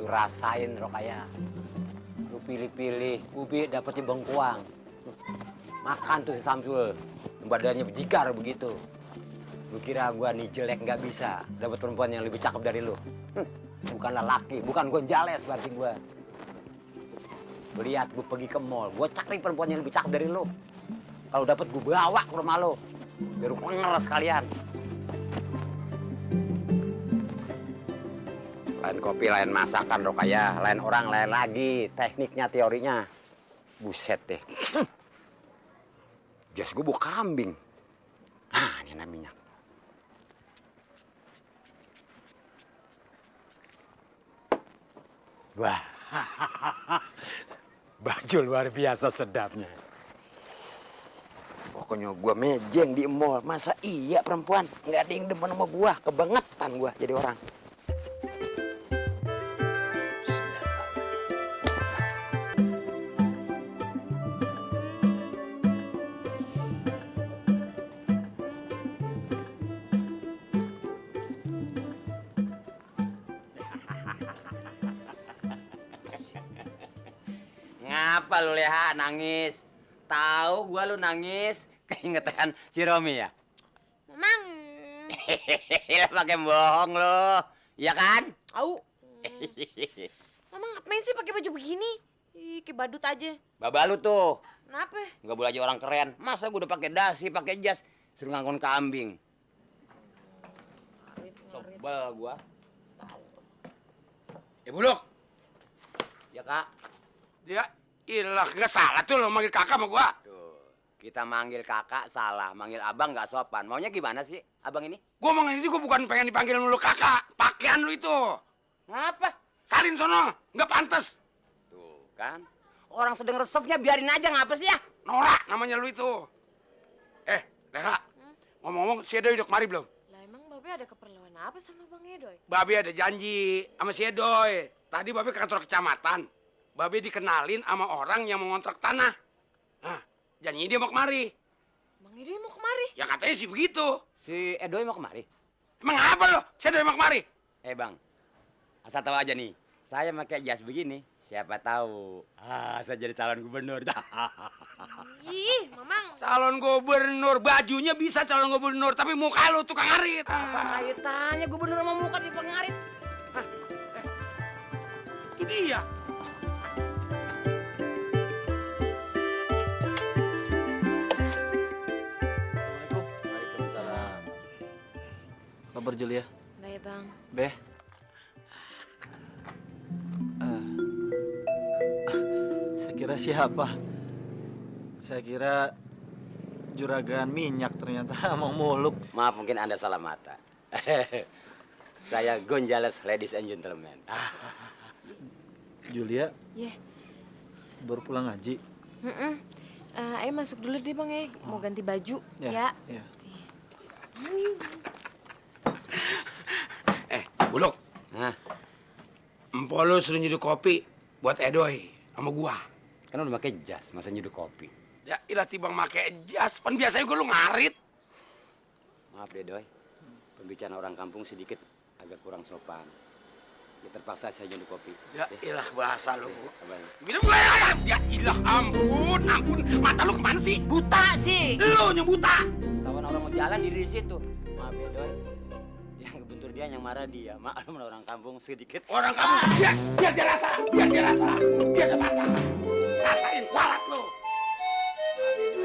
Lu rasain Rokaya. Lu pilih-pilih, ubi dapetnya bengkuang. Makan tuh si Samsul. Badannya berjigar begitu. Lu kira gua nih jelek nggak bisa dapat perempuan yang lebih cakep dari lu? Bukan lelaki, bukan gonjales berarti gua. Lihat gua pergi ke mall, gua cari perempuan yang lebih cakep dari lu. Kalau dapet gua bawa ke rumah lu. Biar lu kenger sekalian. Lain kopi, lain masakan Rokaya, lain orang, lain lagi. Tekniknya, teorinya. Buset deh. Jas gue bau kambing. Nah, ini namanya. Wah, baju luar biasa sedapnya. Pokoknya gua mejeng di mall. Masa iya perempuan nggak ada yang demen sama gua? Kebangetan gua jadi orang. Ngapa lu Leha nangis? Tahu gua lu nangis keingetan si Romi ya? Mamang. Hehehe, pakai bohong lu. Ya kan? Au. Mamang ngapain sih pakai baju begini? Ih, kayak badut aja. Baba lu tuh. Kenapa? Nggak boleh aja orang keren. Masa gua udah pakai dasi, pakai jas, suruh ngangkon kambing. Sebel gua. Buluk. Ya, Kak. Dia ilah gak salah tuh lo manggil kakak sama gua. Tuh, kita manggil kakak salah, manggil abang nggak sopan. Maunya gimana sih abang ini? Gua manggil ini gua bukan pengen dipanggil lu kakak. Pakaian lu itu. Ngapa? Salin sono, nggak pantas. Tuh kan, orang sedang resepnya biarin aja ngapa sih ya? Norak namanya lu itu. Leha, ngomong-ngomong si Edoy udah kemari belum? Lah emang Babe ada keperluan apa sama Bang Edoy? Babe ada janji sama si Edoy. Tadi Babe ke kantor kecamatan. Babe dikenalin sama orang yang mau ngontrak tanah. Nah, janji dia mau kemari. Bang Edoy mau kemari? Ya katanya sih begitu. Si Edoy mau kemari? Emang apa lo? Si Edoy mau kemari? Bang, asal tahu aja nih, saya pakai jas begini, siapa tahu saya jadi calon gubernur. Ih, Mamang. Calon gubernur, bajunya bisa calon gubernur, tapi muka lu tukang ngarit. Apa kaitannya gubernur sama muka di pengarit? Itu dia. Assalamualaikum. Waalaikumsalam. Kabar Julia? Baik, Bang. Beh. Saya kira siapa? Saya kira juragan minyak ternyata Mang Muluk. Maaf mungkin Anda salah mata. Saya Gonjales, ladies and gentlemen. Julia Yeah. baru pulang ngaji. Ayo masuk dulu deh, Bang ya. Mau ganti baju, Ya. ya. Buluk, Hah? empok lu suruh nyeduh kopi buat Edoy sama gua. Kan udah pakai jas, masa nyeduh kopi. Ya ilah tibang make jas, pan biasanya gua lu ngarit. Maaf deh, Doy. Pembicaraan orang kampung sedikit agak kurang sopan. Ya terpaksa saya nyeduh kopi. Ya ilah bahasa lu. Abang. Minum gue ya ilah ampun. Mata lu kemana sih? Buta sih. Lu yang buta. Kawan orang mau jalan diri di situ. Maaf ya, Doy. Yang kebentur dia, yang marah dia. Maklum orang kampung sedikit. Orang kamu, biar dia rasa. Biar dia mata. Rasain kualat lu.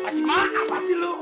Masih maaf pasti lu.